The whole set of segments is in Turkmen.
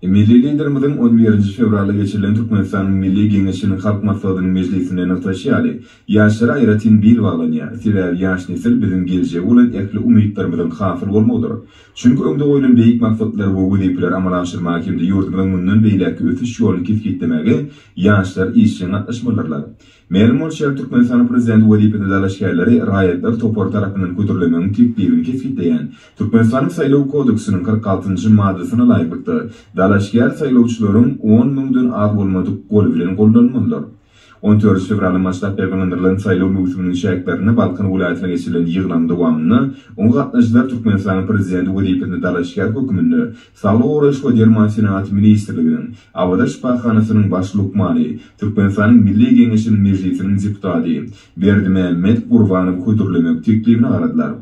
Milli Liderimiziň on birinji fewralda geçirilen Türkmenistanyň Milli Geňeşiniň Halk Maslahatynyň mejlisinde nygtaşy ýaly, ýaşlara aýratyn bil baglanýar. Sebäbi ýaş nesil biziň geljege bolan ähli umytlarymyzyň hasyl bolmagydyr. Çünki öňde goýlan beýik maksatlary we wezipeleri amala aşyrmaga hem-de ýurdumyzyň mundan beýläkki ösüş ýoluny kesgitlemäge ýaşlar işjeň gatnaşmalydyrlar. Mälim bolşy ýaly, Türkmenistanyň Prezidenti wezipesine dalaşgärleri raýatlar topary tarapyndan hödürlemegiň teklibini kesgitleýän Türkmenistanyň Saýlaw kodeksiniň 46-njy maddasyna laýyklykda, dalaşgär saýlawçylaryň on müňden az bolmadyk goly bilen gollanmalydyr. On dördünji fewraldan başlap ýaýbaňlandyrylan saýlaw möwsüminiň çäklerinde Balkan welaýatynda geçirilen ýygnagyň dowamynda oňa gatnaşyjylar Türkmenistanyň Prezidenti wezipesine dalaşgär hökmünde Saglygy goraýyş we derman senagaty ministrliginiň Awaza şypahanasynyň baş lukmany, Türkmenistanyň Milli Geňeşiniň Mejlisiniň deputady Berdimämmet Gurbanowy hödürlemek teklibine garadylar.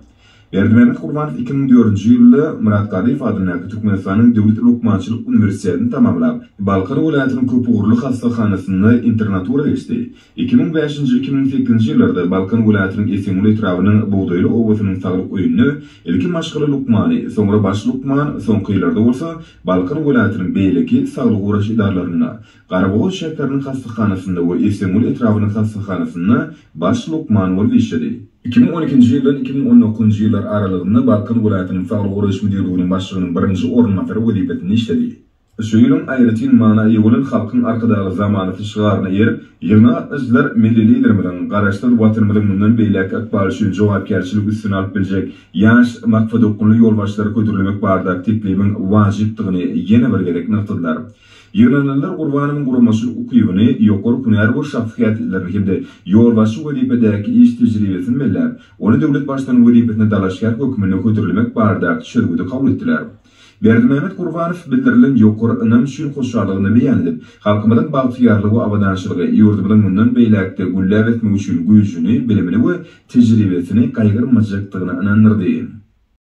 Berdimämmet Gurbanow 2004-nji ýylda Myrat Garryýew adyndaky Türkmenistanyň Döwlet lukmançylyk uniwersitetini tamamlap, Balkan welaýatynyň köpugurly hassahanasynda internatura geçdi. 2005-nji, 2008-nji ýyllarda Balkan welaýatynyň Esenguly etrabynyň Bugdaýly obasynyň saglyk öýünde ilki maşgala lukmany, soňra baş lukman, soňky ýyllarda bolsa Balkan welaýatynyň beýleki saglygy goraýyş edaralarynda, Garabogaz şäheriniň hassahanasynda we Esenguly etrabynyň hassahanasynda baş lukman bolup işledi. 2012-nji ýyldan 2019-njy ýyllar aralygynda Balkan welaýatynyň Saglygy goraýyş müdirliginiň başlygynyň birinji orunbasary wezipesinde işledi. Şu ýylyň aýratyn mana eýe bolan Halkyň Arkadagly zamanasy şygaryna eýerip, ýygnaga gatnaşyjylar Milli Liderimiziň Garaşsyz Watanymyzyň mundan beýläkki ykbaly üçin jogapkärçiligi üstüne alyp biljek ýaş, maksadaokgunly ýolbaşçylary hödürlemek baradaky teklibiň wajypdygyny ýene bir gezek nygtadylar. Ýygnananlar Gurbanowyň guramaçylyk ukybyny, ýokary hünär we şahsy häsiýetlerini hem-de ýolbaşçy wezipedäki iş tejribesini belläp, ony döwlet Baştutany wezipesine dalaşgär hökmünde hödürlemek baradaky çözgüdi kabul etdiler. Berdimämmet Gurbanow bildirilen ýokary ynam üçin hoşallygyny beýan edip, halkymyzyň bagtyýarlygy we abadançylygy, ýurdumyzyň mundan beýläk-de gülläp ösmegi üçin güýjüni, bilimini we tejribesini gaýgyrmajakdygyna ynandyrdy.